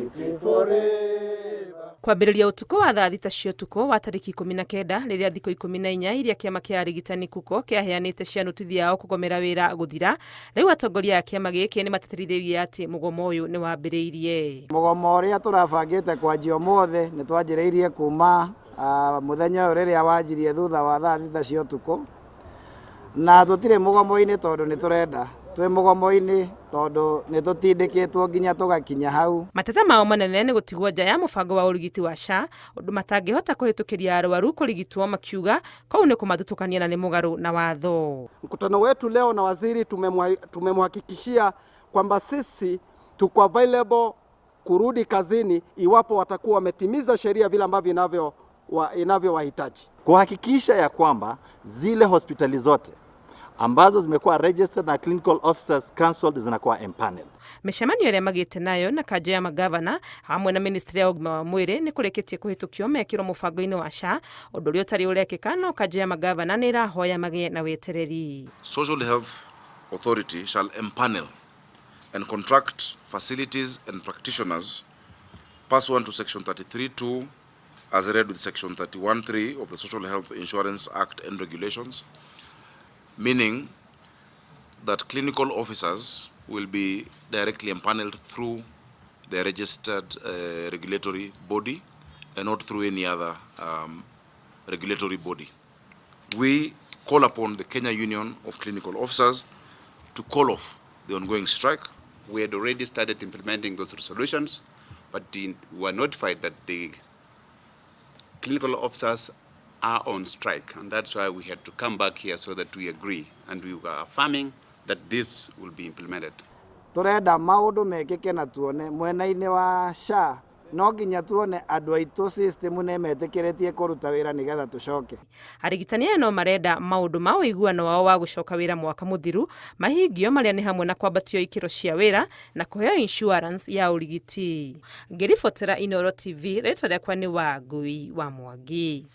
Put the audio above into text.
Unity forever. Kwambĩrĩria ũtukũ wa thaa 6 cia ũtukũ wa tarĩki 19, rĩrĩa thikũ 14 iria kĩama kĩa arigitani KUCO kĩaheanĩte cia notithi yao kũgomera wĩra gũthira, rĩu atongoria a kĩama gĩkĩ nĩ matĩtĩrithĩirie atĩ mũgomo ũyũ nĩ wambĩrĩirie. Mũgomo ũrĩa tũrabangĩte kwanjia ũmũthĩ nĩ twanjĩrĩirie kuma mũthenya ũyũ rĩrĩa wanjirie thutha wa thaa 6 cia ũtukũ, na tũtirĩ mũgomo-inĩ tondũ nĩ tũrenda, twĩ mũgomo-inĩ tondũ nĩ tũtindĩkĩtwo nginya tũgakinya hau. Mateta mao manene nĩ gũtigwo nja ya mũbango wa ũrigiti wa SHA, ũndũ matangĩhota kũhĩtũkĩria arwaru kũrigitwo, makiuga kũu nĩ kũmathutũkania na nĩ mũgarũ na watho. Mkutano wetu leo na waziri tumemhakikishia kwamba sisi tuko available kurudi kazini iwapo watakuwa wametimiza sheria vile ambavyo inavyowahitaji. Kuhakikisha ya kwamba zile hospitali zote ambazo zimekuwa registered na Clinical Officers Council zinakuwa empaneled. Mĩcemanio ĩrĩa magĩte nayo na kanjũ ya magavana hamwe na ministry ya ũgima wa mwĩrĩ nĩ kũrĩkĩtie kũhĩtũkio mekĩrwo mũbango-inĩ wa SHA, ũndũ ũrĩa ũtarĩ ũrekĩka, no kanjũ ya magavana nĩ ĩrahoya magĩe na wetereri. Social Health Authority shall empanel and contract facilities and practitioners pursuant to Section 33(2) as read with Section 31(3) of the Social Health Insurance Act and Regulations, meaning that clinical officers will be directly empaneled through the registered regulatory body and not through any other regulatory body. We call upon the Kenya Union of Clinical Officers to call off the ongoing strike. We had already started implementing those resolutions, but we were notified that the clinical officers are on strike, and that's why we had to come back here so that we agree, and we were affirming that this will be implemented. Turenda maundu mekike na tuone mwena-inĩ wa SHA, no nginya tuone andũ aitũ system nĩ metĩkĩrĩtie kũruta wĩra nĩgetha tũcoke. Arigitani aya no marenda maũndũ ma ũiguano wao wa gũcoka wĩra mwaka mũthiru mahingio, marĩa nĩ hamwe na kwambatio ikĩro cia wĩra na kũheo insurance ya ũrigiti. Ngĩribotera Inooro TV, rĩtwa rĩakwa nĩ Wangui wa Mwangi.